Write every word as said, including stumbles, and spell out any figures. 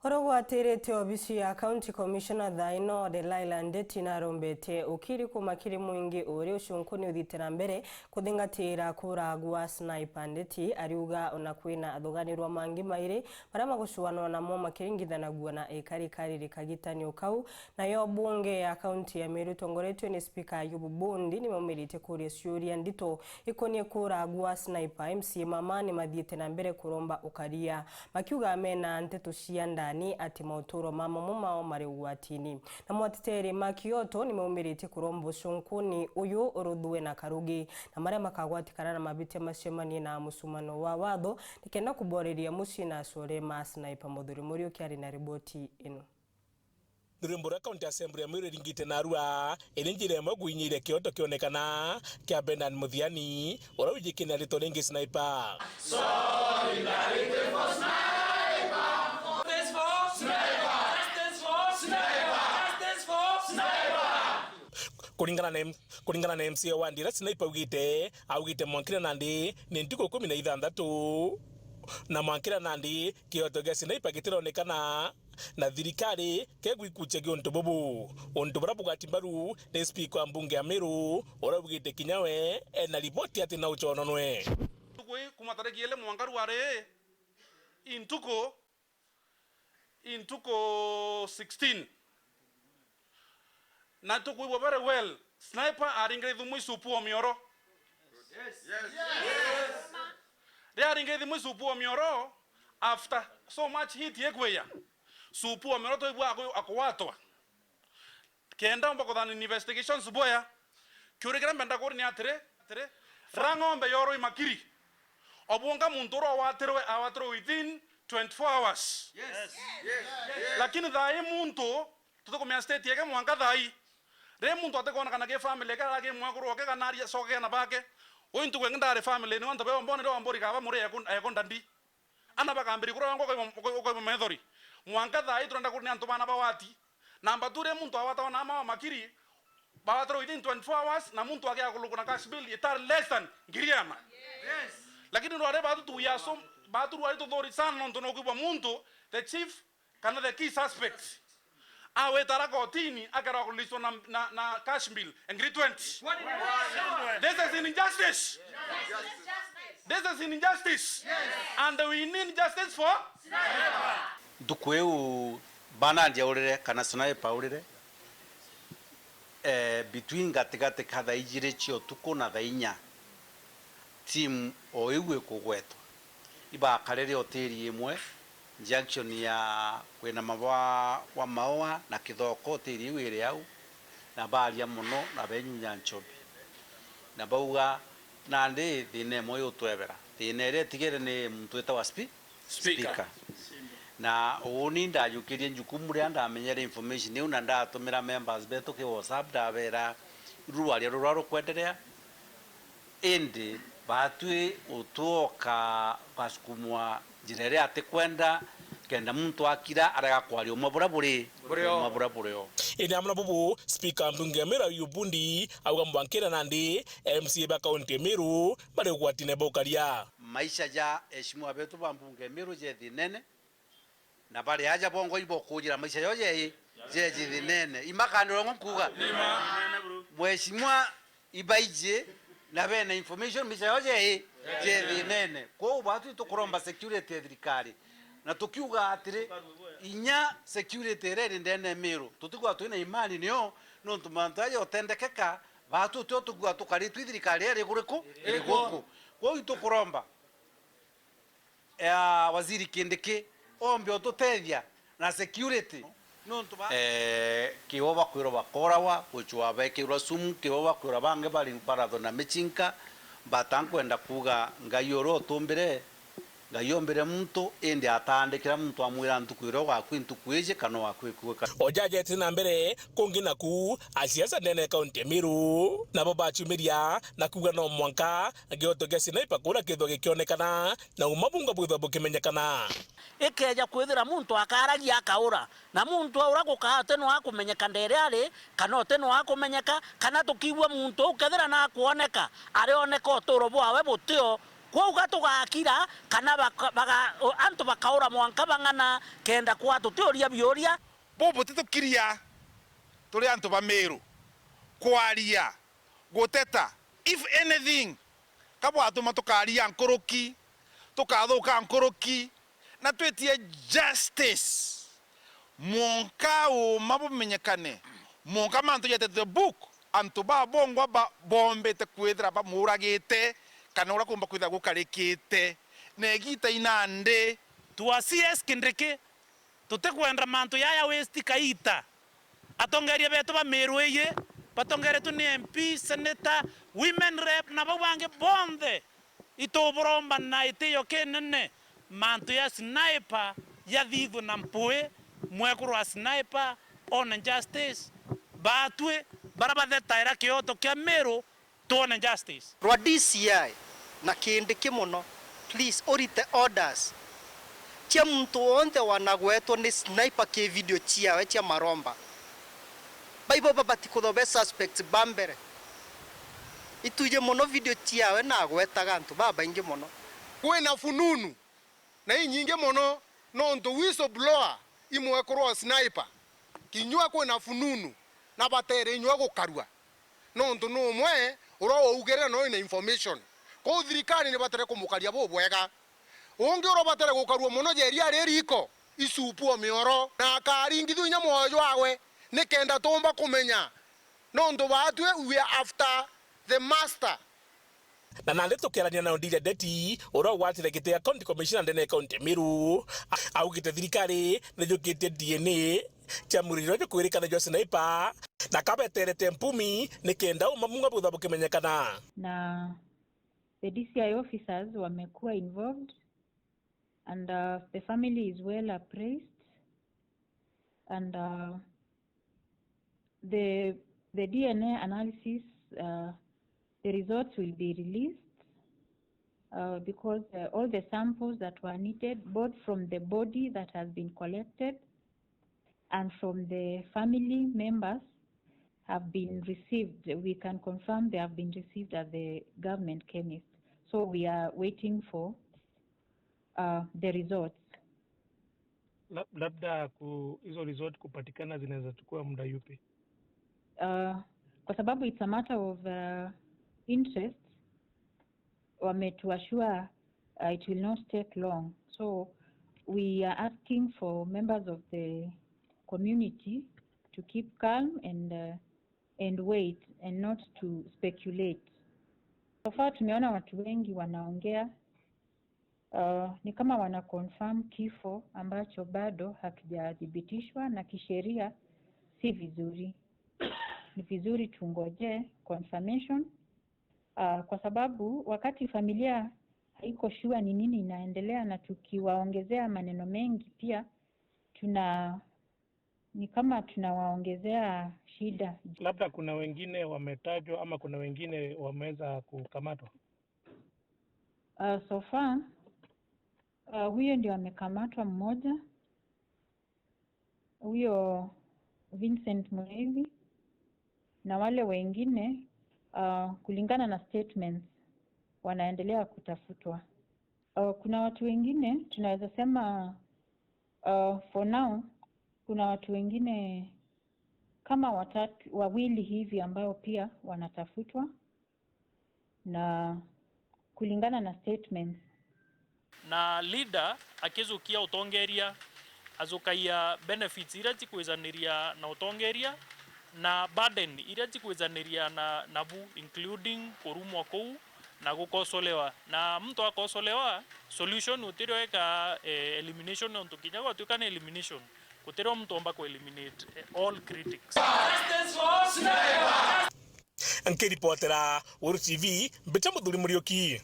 Uria ugwatirite obisi ya County Commissioner thaa ino, Delilah Ndeti, narombete ukiri kuma kiri mwingi uri ucunkuni uthiite na mbere kuthingatira kuura gwa Sniper. Ndeti ariuga ona kwina athuganirwa mangi mairi maria magucuanwa namo makiringithanagua na ikarikari ri kagitani o kau. Nayo mbunge ya kaunti ya Meru itongoretue ni Spika Ayubu Bundi nimaumirite kuria ciuria ndito ikonie kuura gwa Sniper. M C A mama nimathiite na mbere kuromba ukaria, makiuga mena nteto cia ndani ati mauturo ma mamo mao mari ugwatini. Namo ateteri ma Kioto nimaumiritie kuromba ucunkuni uyu uruthue na karugi, na maria makagwatikana na mabitia macemanie na mucumano wa watho nikenda kuboreria mucii na acore ma Sniper. Muthuri Muriuki ari na riboti ino. Ni rwimbo ruria County Assembly ya Meru iringite narua, iri njira imwe kuinyiria Kioto kionekana kia Bernard Muthiani, uria wijikene na ritwa ringi Sniper. Justice for Sniper! Justice for Sniper! Justice for Sniper! Kuringana na M-, kuringana na M C A wa Ndira, Sniper augite, augite mwankira nandi ni ntuku ikumi na ithanthatu, na mwankira nandi Kioto gia Sniper gitironekana, na thirikari kegwikucia giuntu bubu. Untu buria bugwati mbaru ni spika wa mbunge ya Meru, uria augite kinya we ena riboti ati na ucononwe. Ntuku ii kuma tariki ili mwanka rwari ii, i ntuku, i ntuku sixteen. Na tukwigua very well, Sniper aringire ithumu icupu o mioro. Riria aringire ithumu icupu o mioro, after so much heat ikwiya, cupu o mioro twigua aku-, akuwatwa. Kenda omba kuthana investigations bwea. Kiuria kiria mbenda kuria ni atiri, atiri, ra ng'ombe yoroi makiri. Obwonga muntu uria awatirwe, awatirwe within twenty-four hours. Yes. Yes. Yes. Lakini thaa ii muntu, tutikumenya state yake mwanka thaa ii. Ri muntu atikwonekana ki family yake, ara ki mwekuru oke kana ari acoke na bake. Uyu ntuku ingi ndari family ni antu beo mbonire ombori kaba muri eko, eko ndandi. Ana bakambiri kuria wanga ukaigwa, ukaigwa methori. Mwanka thaa ii turenda kuria ni antu bana ba wati. Namba two, ri muntu awatawa na ama wa makiri, bawatirwe within twenty-four hours, na muntu akea kulukwa na cash bail itari less than ngiri iana. Yes. Lakini rwari batu tu, we are so, batu rwari tuthuri sana nontu nukwigua muntu, the chief, kana the key suspect, awitara kotini, akerwa kureleaswa na, na, na cash bail, ngiri twenty. This is injustice. This is injustice. And we need justice for Ntuku iu Bernard aurire, kana Sniper aurire, eh, between gatigati ka thaa ijiri cia utuku na thaa inya, team o iu ikugwetwa. Ibakarire hoteli imwe, junction ya kwinama bwa, bwa Maua na Kithoko, hoteli iu iri au, na baria mono, na benyunya nchobi. Na bauga, nandi thina imwe yutwebera. Thina iria itigere ni muntu witagwa spi-, Speaker. Speaker. Na uuni ndajukirie njukumu riria ndamenyere information iu na ndatumira members betu ki WhatsApp, ndabera rurwaria ruria rukwenderea. Indi batwi utwoka basukumwa njira iria atikwenda, kenda muntu akira arega kwaria umwe buria buri, Burio. Umwe buria burio. Indi amwe na bubu, Speaker wa mbunge ya Meru Ayubu Bundi auga mwankira nandi M C A ba kaunti ya Meru bari ugwatine bwa ukaria. Maisha ja eheshimiwa betu ba mbunge ya Meru je thinene, na bari aja bongo ibokujira maisha jo je, je thinene. Imakandira ngo nkuga. Mheshimiwa ibaiji na bena information maisha jo je, je thinene. Kwou batu tukuromba security ya thirikari. Na tukiuga atiri, inya security iria iri ndene ya Meru, tutikwaa twina imani nio, nontu mantu aja utendekeka, batu tio tukwaa tukaritwe i thirikari iri kuriku? Iri guku. Kwou itukuromba ya Waziri Kindiki, ombe ututethia na security. Nontu ba- Eh, kibo bakwirwa bakorawa, gucwa bekirwa sumu, kibo bakwirwa bangi bari barathwa na michinka, batankwenda kuuga Ngai uria utumbire, Ngai ombire muntu, indi ataandikira muntu amwira ntuku iria ugakua ntuku iji kana ugakua ikue ka- Ojaja eti na mbere, kungi naku, asiasa ndene ya kaunti ya Meru, nabo baciumiria na kuuga no mwanka Gioto gia Sniper kuura kithwa gikionekana, na uma bunga bwithwa bukimenyekana. Ikeja kwithira muntu akaragia akaura, na muntu aura gukaa ati no akumenyeka ndere ari, kana uti no akumenyeka, kana tukiigua muntu uu kethira nakwoneka, arioneka uturo bwawe butio Kwou ga tugakira kana baka-, baga-, o-, antu bakaura mwanka bang'ana kenda kwa tutiuria biuria. Bubu titukiria turi antu ba Meru. Kwaria, guteta, if anything, ka bwatuma tukaria nkuruki, tukathuka nkuruki, na twitie justice. Mwanka uuma bumenyekane, mwanka mantu jetetwe book, antu babongwa ba-, bombite kwithira bamuuragite, kana uria kumba kwithira gukarikite, na igiita inandi. Tua C S Kindiki, tutikwenda mantu yaya waste kaita. Atongeria betu ba Meru iyi, batongeretwe ni M P, senator, women rep, na bau bangi bonthe. Ituburomba na itio kinene mantu ya Sniper yathithwe na mpui, mwekuru wa Sniper one justice, baatwi bara bathetaira kioto kia Meru twone justice. Rwa D C I na Kindiki mono, please, urite orders cia muntu wonthe wanagwetwa ni Sniper ki video ciawe cia maromba. Baibo babati kuthobe suspects ba mbere. Ituje mono video ciawe na agwetaga antu babaingi mono. Kwina fununu na inyingi mono, nontu whistleblower i mwekuru wa Sniper, kinyua kwina fununu na batere inyua gukarua, nontu ni umwe uria waugire na ina information. Kwou thirikari ni batere kumukaria bubwega. Ungi uria ubatere gukarua mono jeri ari riko, icupu o mioro, na akaringithua inya mwoyo jwawe, nikenda tuumba kumenya, nontu baatwi we are after the master. Na nandi tukiarania na Odilia Ndeti, uria ugwatire giti gia County Commissioner ndene ya County ya Meru, a-, augite thirikari nijukitie D N A cia mwiri juria jukwirikana jwa Sniper, na kabeterete mpumi nikenda uma mung'a butha bukimenyekana. Na the D C I officers wamekuwa involved and, uh, the family is well appraised and, uh, the, the D N A analysis, uh, the results will be released, uh, because, uh, all the samples that were needed, both from the body that has been collected and from the family members, have been received. We can confirm they have been received at the government chemist. So we are waiting for, uh, the results. Lab-, labda ku-, hizo result kupatikana zinaweza chukua muda yupi? Uh, kwa sababu it's a matter of, uh, interest, wametuassure, uh, it will not take long. So we are asking for members of the community to keep calm and, uh, and wait and not to speculate. So far tumeona watu wengi wanaongea, uh, ni kama wana confirm kifo ambacho bado hakijathibitishwa, na kisheria si vizuri. Ni vizuri tungoje confirmation, uh, kwa sababu wakati familia haiko sure ni nini inaendelea, na tukiwaongezea maneno mengi pia tuna, ni kama tunawaongezea shida. Labda kuna wengine wametajwa ama kuna wengine wameweza kukamatwa? Uh, so far, uh, huyo ndio amekamatwa mmoja, huyo Vincent Mureithi, na wale wengine, uh, kulingana na statements, wanaendelea kutafutwa. Uh, kuna watu wengine tunaweza sema, uh, for now, kuna watu wengine kama watatu, wawili hivi ambao pia wanatafutwa na kulingana na statements. Na leader akijukia utongeria, ajukagia benefits iria cikwizaniria na utongeria na burden iria cikwizaniria na, nabu, including kurumwa kuu na gukosolewa. Na muntu akosolewa, solution utirio eka, eh, elimination, nontu kinya gwatuika ni elimination, gutirio muntu omba ku eliminate, eh, all critics. Nkiripotera Weru T V, mbita Muthuri Muriuki.